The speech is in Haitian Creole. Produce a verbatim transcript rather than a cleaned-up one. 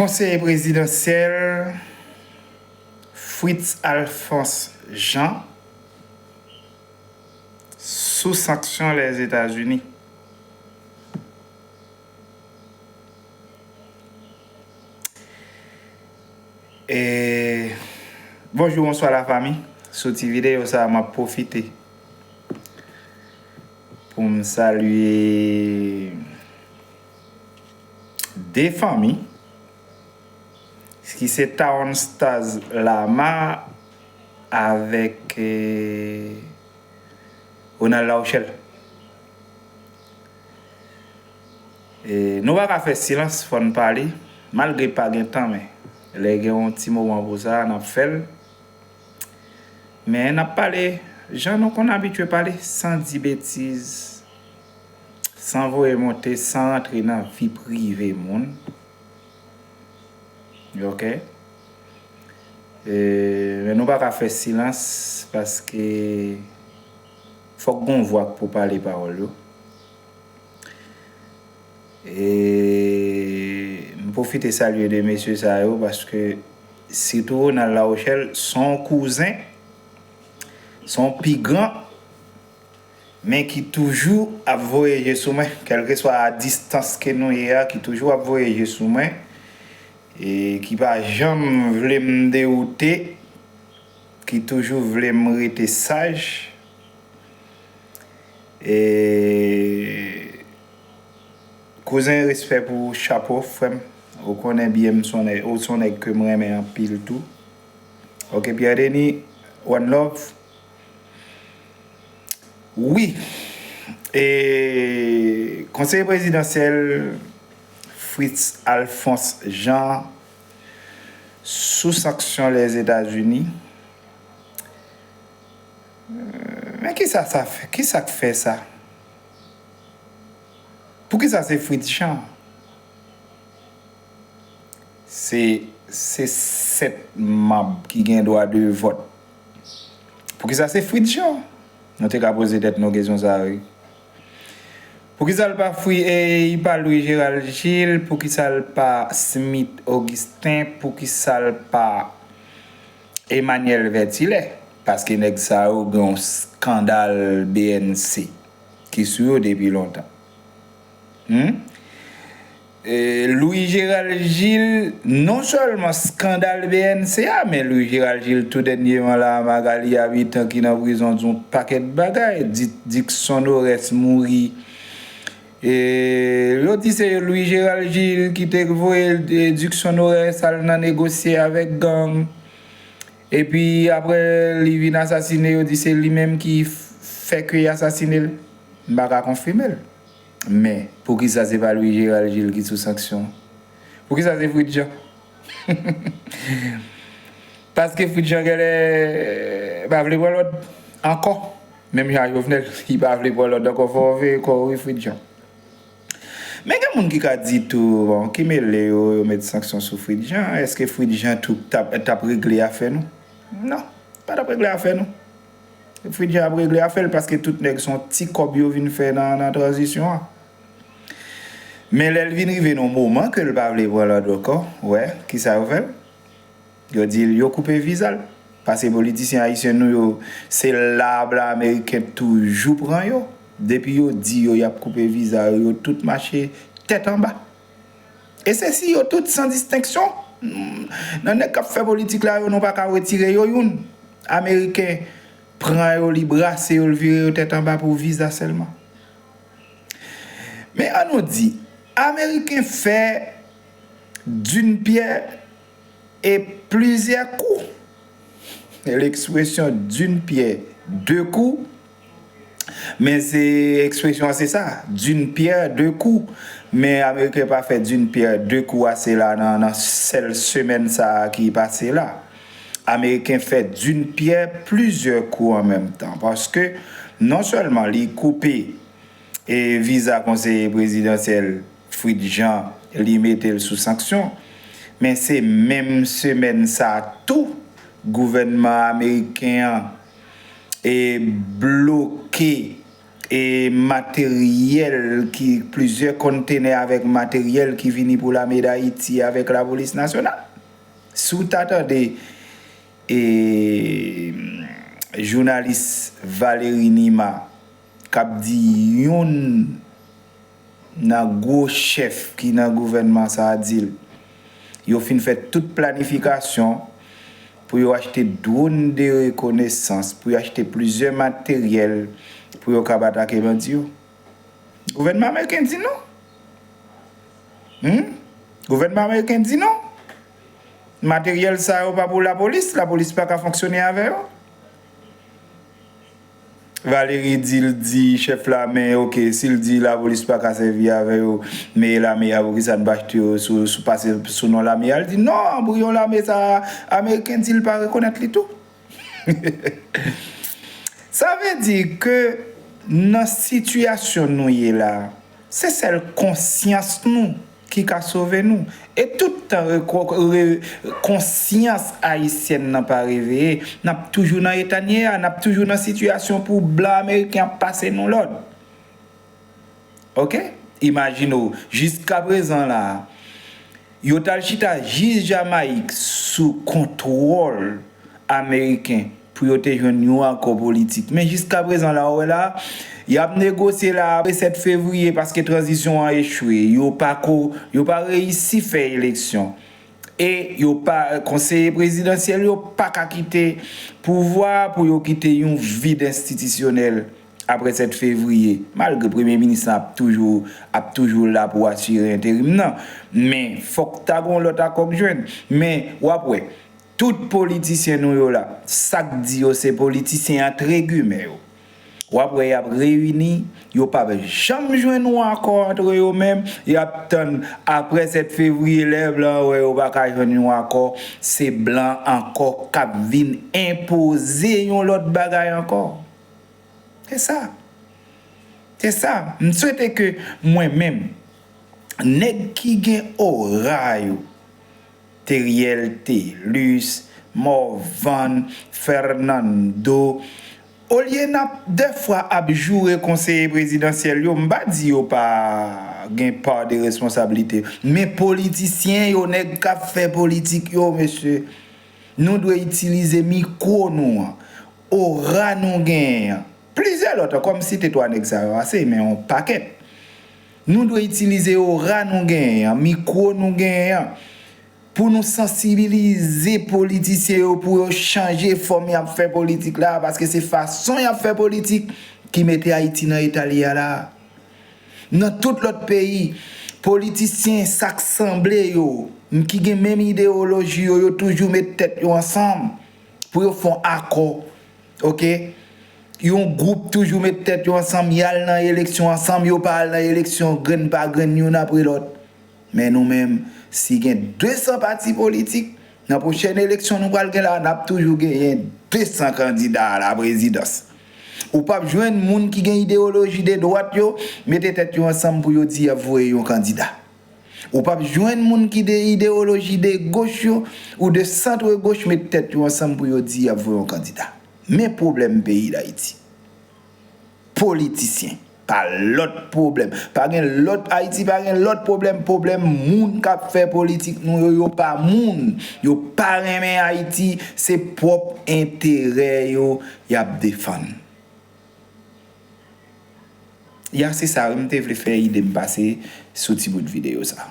Konseye prezidansyèl Fritz Alphonse Jean sou sanksyon Lèzetazini. E, bonjou, bonswa lafanmi. Sou ti videyo sa a, m ap pwofite pou m salye de fanmi ki se Town Stars Lama avèk eh, Ronald Larochelle. E, nou pa ka fè silans, fò n pale, malgre pa gen tan, men lè gen yon ti moman pou sa, n ap fè l. Men n ap pale jan nou konn abitye pale, san di betiz, san voye monte, san rantre nan vi prive moun. Ok? E, men nou pa ka fè silans, paske fòk gon vwa pou pale pawòl yo. E m pwofite salye de mesye sa yo, paske sitou Ronald Larochelle, se yon kouzen, se yon pi gran, men ki toujou ap voye je sou mwen, kèlkeswa a distans ke nou ye a, ki toujou ap voye je sou mwen, e ki pa janm vle m dewoute, ki toujou vle m rete saj. E kouzen, respè pou ou, chapo, frè m. Ou konnen byen m se yon nèg, ou se yon nèg ke m renmen anpil tou. Ok, Pierre Denis, one love. Wi. E konseye prezidansyèl Fritz Alphonse Jean sou sanksyon Lèzetazini. Men kisa sa fè? Kisa k fè sa? Poukisa se Fritz Jean? Se, se sèt manm ki gen dwa de vòt. Poukisa se Fritz Jean? Nou te ka poze tèt nou kesyon sa a, wi. Poukisa l pa Fri, e, li pa Louis Gérald Gilles? Poukisa l pa Smith Augustin? Poukisa l pa Emmanuel Vertillet? Paske nèg sa yo gen yon skandal B N C ki sou yo depi lontan. Hmm? E, Louis Gérald Gilles, non sèlman skandal B N C a, men Louis Gérald Gilles tou dènyeman la, Magalie Habitant ki nan prizon di yon pakèt bagay, Di-, Dickson Norès mouri. E, yo di se Louis Gérald Gilles ki te voye, e, Dickson Norès al nan negosye avèk gang. Epi apre li vin asasine, yo di se li menm ki f-, fè ke y asasine l. M pa ka konfime l. Men, poukisa se pa Louis Gérald Gilles ki sou sanksyon? Poukisa se Fritz Jean? Paske Fritz Jean genlè pa vle pran lòd ankò. Menm jan Jovenel, li pa vle pran lòd ankò, fò w veye kò w wi, Fritz Jean. Men gen moun ki ka di tou, bon, ki mele yo, yo met sanksyon sou Fritz Jean. Èske Fritz Jean tou t ap, t ap regle afè nou? Non, pa t ap regle afè nou. Fritz Jean ap regle afè l paske tout nèg se yon ti kòb yo vin fè nan, nan tranzisyon an. Men lè l vin rive nan yon moman ke l pa vle pran lòd ankò, wè, kisa yo fè l? Yo di l yo koupe viza l. Paske politisyen ayisyen nou yo, se la blan ameriken toujou pran yo. Depi yo di yo y ap koupe viza yo, yo tout mache tèt anba. E se si yo tout san distenksyon. Nan nèg k ap fè politik la yo, nou pa ka retire yo youn. Ameriken pran yo, li brase yo, li vire yo tèt anba pou viza sèlman. Men ann nou di, Ameriken fè d'une pierre et plusieurs coups. L'expression d'une pierre deux coups, men se ekspresyon an se sa, d'une pierre deux coups. Men Ameriken pa fè d'une pierre deux coups ase la nan, nan sèl semèn sa a ki pase la. Ameriken fè d'une pierre plusieurs coups en même temps. Paske non sèlman li koupe e viza konseye prezidansyèl Fritz Jean, li mete l sou sanksyon. Men se menm semèn sa a tou, gouvènman ameriken an e bloke e materyèl ki, plizyè kontenè avèk materyèl ki vini pou Lame Dayiti avèk Lapolis Nasyonal. Si w ta tande, e, jounalis Valery Numa k ap di youn nan gwo chèf ki nan gouvènman sa a di l, yo fin fè tout planifikasyon pou yo achte dwòn de rekonesans, pou yo achte plizyè materyèl pou yo kab atake bandi yo. Gouvènman ameriken di non. Hmm? Gouvènman ameriken di non. Materyèl sa yo pa pou lapolis, lapolis pa ka fonksyone avè yo. Valery di l di chèf lame, oke, si l di lapolis pa ka sèvi avè yo, men lame a, poukisa n pa achte yo sou, sou, pase sou non lame a? L di non, bouyon lame sa, ameriken di l pa rekonèt li tou. Sa vle di ke nan sitiyasyon nou ye la, se sèl konsyans nou ki ka sove nou. E tout tan reko- re- konsyans ayisyèn nan pa reveye, n ap toujou nan eta n ye a, n ap toujou nan sitiyasyon pou blan ameriken ap pase nou lòd. Oke? Imajine w, jiskaprezan la, yo t al chita jis Jamayik sou kontwòl ameriken pou yo te jwenn yon akò politik. Men jiskaprezan la, w wè la, y ap negosye la apre sèt fevriye paske tranzisyon an echwe. Yo pa ko, yo pa reyisi fè eleksyon. E yo pa, konseye prezidansyèl yo pa ka kite pouvwa pou yo kite yon vid enstitisyonèl apre sèt fevriye, malgre premye minis lan ap toujou, ap toujou la pou asire enterim nan. Men, fòk ta gon lòt akò k jwenn. Men, w ap wè, tout politisyen nou yo la, sa k di yo se politisyen antre gimè yo. W ap wè y ap reyini, yo p ap janm jwenn yon akò antre yo menm, y ap tann apre sèt fevriye lè blan wè yo pa ka jwenn yon akò, se blan ankò k ap vin enpoze yon lòt bagay ankò. Se sa. Se sa. M swete ke mwen menm, nèg ki gen ora yo, Teriel Telus, Morvan, Fernando, olye n ap dèfwa ap joure konseye prezidansyèl yo, m pa di yo pa gen pa de responsablite, men politisyen yo, nèg k ap fè politik yo, mesye, nou dwe itilize mikwo nou an, ora nou genyen an. Plizyè lòt ankò, m site twa nèg sa yo ase, men yon pakèt. Nou dwe itilize ora nou genyen an, mikwo nou genyen an, pou nou sansibilize politisyen yo, pou yo chanje fòm y ap fè politik la, paske se fason y ap fè politik ki mete Ayiti nan eta li a la. Nan tout lòt peyi, politisyen sa k sanble yo, ki gen menm ideyoloji yo, yo toujou met tèt yo ansanm pou yo fè yon akò. Oke? Yon gwoup toujou met tèt yo ansanm, y al nan eleksyon ansanm, yo pa al nan eleksyon grenn pa grenn, youn apre lòt. Men nou menm, si gen de san pati politik, nan pwochèn eleksyon nou pral gen la, n ap toujou genyen de san kandida a la prezidans. Ou p ap jwenn moun ki gen ideyoloji de dwat yo mete tèt yo ansanm pou yo di y ap voye yon kandida. Ou p ap jwenn moun ki de ideyoloji de goch yo ou de santre goch met tèt yo ansanm pou yo di y ap voye yon kandida. Men pwoblèm peyi Dayiti. Politisyen. Pa lòt pwoblèm. Pa gen lòt, Ayiti pa gen lòt pwoblèm. Pwoblèm moun k ap fè politik nou yo, yo pa moun. Yo pa renmen Ayiti. Se pwòp enterè yo y ap defann. Ya, se sa wi, m te vle fè ide m pase sou ti bout videyo sa.